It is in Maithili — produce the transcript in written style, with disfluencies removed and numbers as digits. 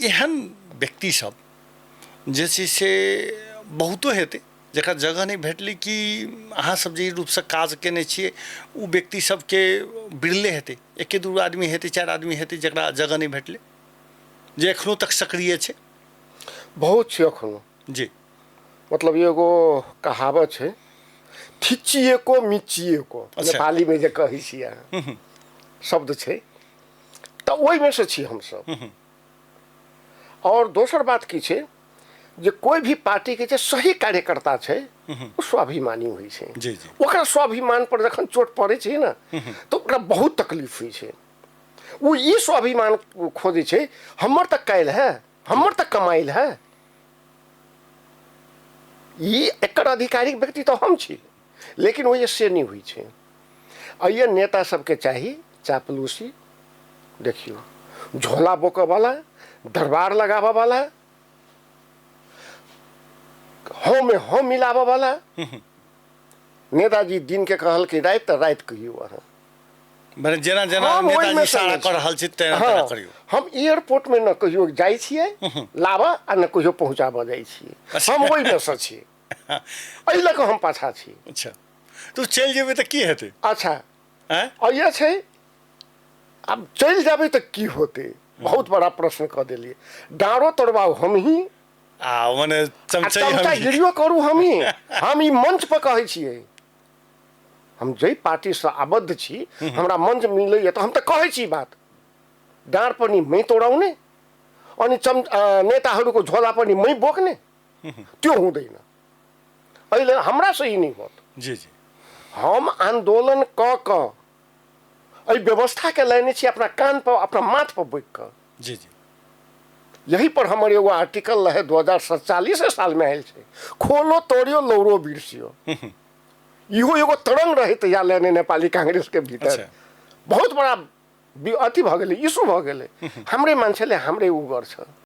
एहन व्यक्ति सब जे छै से बहुतो हेतै, जकरा जगह नहि भेटलै, कि अहाँ सब जे रूपसँ काज केने छियै ओ व्यक्ति सबके बिरले हेतै, एके दू आदमी हेतै, 4 आदमी हेतै जकरा जगह नहि भेटलै, जे एखनो तक सक्रिय छै। बहुत छै एखनो। जी। मतलब एगो कहावत छै, थिचिएको मिचिएको। नेपालीमे जे कहै छियै अहाँ, शब्द छै, तऽ ओहिमे से छी हमसब। और दोसर बात की छै जे कोई भी पार्टी के जे सही कार्यकर्ता छै ओ स्वाभिमानी होइ छै। जी जी। ओकरा स्वाभिमान पर जखन चोट पड़ै छै ने तऽ ओकरा बहुत तकलीफ होइ छै। ओ ई स्वाभिमान खोजै छै, हमर तऽ काल्हि है, हमर तऽ कमाइल है, ई एकर आधिकारिक व्यक्ति तऽ हम छी, लेकिन ओहि से नहि होइ छै। एहि नेता सबके चाही चापलूसी, देखियौ झोला बोकऽवला, दरबार लगाबऽवला, हँ मे हँ मिलाबऽवला। नेताजी दिनके कहलकै राति तऽ राति कहियौ अहाँ। मने जेना जेना हम नेताजी ओहिमे सँ इशारा नहि कऽ छी। रहल छी तेना हँ, तेना करियौ। हम एयरपोर्टमे न कहियो जाइ छियै लाबऽ आ न कहियो पहुँचाबऽ जाइ छियै। हम ओहिमे सँ छी, एहि लऽ कऽ हम पाछाँ छी। अच्छा, तू चलि जेबै तऽ की हेतै? अच्छा। आँय? आ छै आब चलि जेबै तऽ की होतै, बहुत बड़ा प्रश्न कऽ देलियै। डाँड़ो तोड़बाउ हमही आ मने आ चमचै चमचा हमही। गिरियो करू हमही। हम ई मंच पर कहै छियै, हम जाहि पार्टीसँ आबद्ध छी, हमरा मंच मिलैए तऽ हम तऽ कहै छी बात। डाँड पनि मै तोडाउने अनि नेताहरूको झोला पनि मै बोक्ने, त्यो हुँदैन। एहि हमरा से ई नहि होत। जी जी। हम आंदोलन कऽ कऽ एहि व्यवस्थाके लेने छी अपना कान पर, अपना माथ पर बोकि कऽ। जी जी। यही पर हमर एगो आर्टिकल रहे 2047 सालमे आयल छै, खोलो तोड़ियो लौरो बिरसियो। इहो एगो तरंग रहे तहिया लेने नेपाली कांग्रेस के भीतर। बहुत बड़ा अथी भऽ गेलै, इशू भऽ गेलै। हमरे मान्छेले हाम्रै उ गर्छ।